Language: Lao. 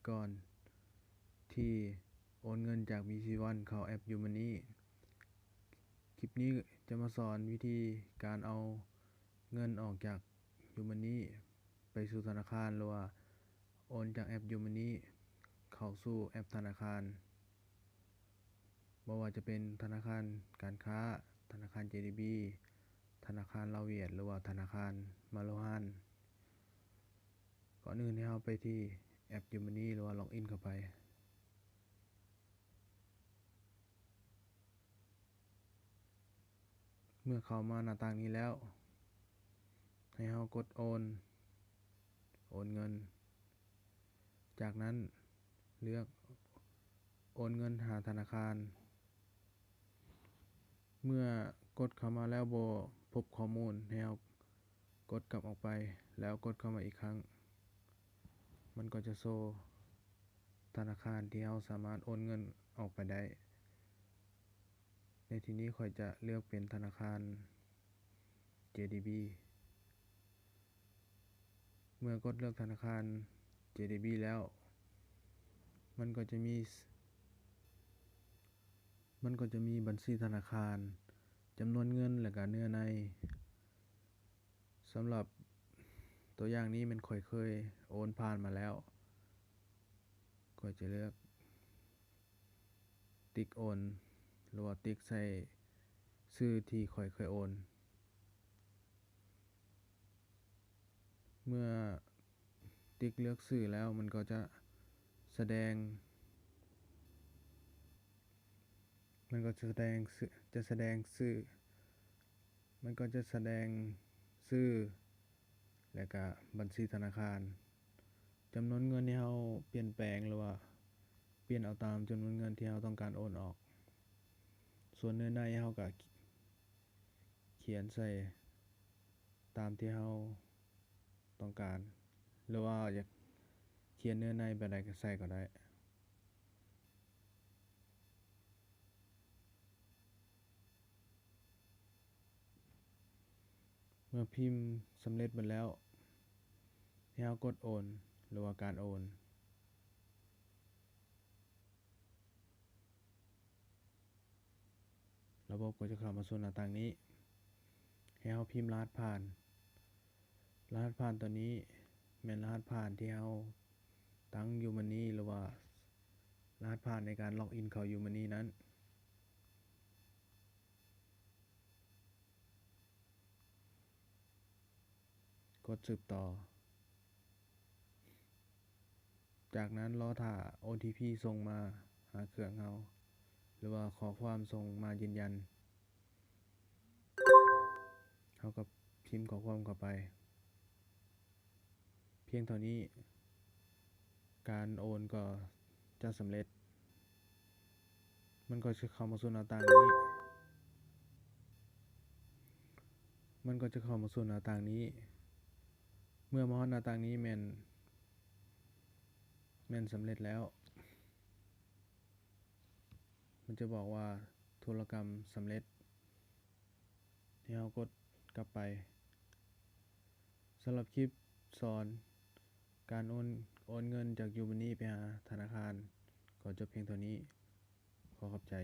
ກ່ອນທີ່ໂອນເງິນຈາກ BCOne ເຂົ້າແອັບ YouMoney. ຄລິບນີ້ຈະມາສອນວິທີການເອົາເງິນອອກຈາກ YouMoney ໄປສູ່ທະນາຄານ ຫຼືວ່າໂອນຈາກແອັບ YouMoney ເຂົ້າສູ່ແອັບທະນາຄານ. ບໍ່ວ່າຈະເປັນທະນາຄານການຄ້າ, ທະນາຄານ JDB, ທະນາຄານລາວຫວຽດ ຫຼືວ່າທະນາຄານມາໂລຮານ. ກ່ອນອື່ນໃຫ້ເຮົາໄປທີ່ແອັບ YouMoney ຫຼືວ່າລັອກອິນເຂົ້າໄປ. ເມື່ອເຂົ້າມາໜ້າຕ່າງນີ້ແລ້ວ, ໃຫ້ເຮົາກົດໂອນ, ໂອນເງິນ. ຈາກນັ້ນເລືອກໂອນເງິນຫາທະນາຄານ. ເມື່ອກົດເຂົ້າມາແລ້ວບໍ່ພົບຂໍ້ມູນ, ໃຫ້ເຮົາກົດກັບອອກໄປ ແລ້ວກົດເຂົ້າມາອີກຄັ້ງ. ມັນກໍຈະໂຊທະນາຄານທີ່ເຮົາສາມາດໂອນເງິນອອກໄປໄດ້. ໃນທີ່ນີ້ຂ້ອຍຈະເລືອກເປັນທະນາຄານ JDB. ເມື່ອກົດເລືອກທະນາຄານ JDB ແລ້ວ, ມັນກໍຈະມີ, ມັນກໍຈະມີບັນຊີທະນາຄານ, ຈຳນວນເງິນ ແລະກະເນື້ອໃນ. ສຳລັບຕົວຢ່າງນີ້ແມ່ນຂ້ອຍເຄີຍໂອນຜ່ານມາແລ້ວ. ຂ້ອຍຈະເລືອກຕິກໂອນ ຫຼືວ່າຕິກໃສ່ຊື່ທີ່ຂ້ອຍເຄີຍໂອນ. ເມື່ອຕິກເລືອກຊື່ແລ້ວ, ມັນກໍຈະສະແດງ, ມັນກໍຈະສະແດງຊື່, ຈະສະແດງຊື່, ມັນກໍຈະສະແດງຊື່ ແລະກະບັນຊີທະນາຄານ. ຈຳນວນເງິນທີ່ເຮົາປ່ຽນແປງ ຫຼືວ່າປ່ຽນເອົາຕາມຈຳນວນເງິນທີ່ເຮົາຕ້ອງການໂອນອອກ. ສ່ວນເນື້ອໃນເຮົາກະຂຽນໃສ່ຕາມທີ່ເຮົາຕ້ອງການ ຫຼືວ່າຢາກຂຽນເນື້ອໃນແບບໃດກະໃສ່ກໍໄດ້. ເມື່ອພິມສຳເລັດໝົດແລ້ວ, ໃຫ້ເຮົາກົດໂອນ ຫຼືວ່າການໂອນ. ລະບົບກໍຈະເຂົ້າມາສູ່ໜ້າຕ່າງນີ້. ໃຫ້ເຮົາພິມລະຫັດຜ່ານ. ລະຫັດຜ່ານຕົວນີ້ແມ່ນລະຫັດຜ່ານທີ່ເຮົາຕັ້ງ YouMoney ຫຼືວ່າລະຫັດຜ່ານໃນການລັອກອິນເຂົ້າ YouMoney ນັ້ນ. ກົດສືບຕໍ່. ຈາກນັ້ນລໍຖ້າ ໂອທີພີ ສົ່ງມາຫາເຄື່ອງເຮົາ ຫຼືວ່າຂໍ້ຄວາມສົ່ງມາຢືນຢັນ. ເຮົາກໍພິມຂໍ້ຄວາມເຂົ້າໄປ. ພຽງເທົ່ານີ້ ການໂອນກໍຈະສຳເລັດ. ມັນກໍຈະເຂົ້າມາສູ່ໜ້າຕ່າງນີ້, ມັນກໍຈະເຂົ້າມາສູ່ໜ້າຕ່າງນີ້. ເມື່ອມາຮອດໜ້າຕ່າງນີ້ແມ່ນ, ແມ່ນສຳເລັດແລ້ວ. ມັນຈະບອກວ່າທຸລະກຳສຳເລັດ. ໃຫ້ເຮົາກົດກັບໄປ. ສຳລັບຄລິບສອນການໂອນ, ໂອນເງິນຈາກ YouMoney ໄປຫາທະນາຄານ ກໍຈົບພຽງເທົ່ານີ້. ຂໍຂອບໃຈ.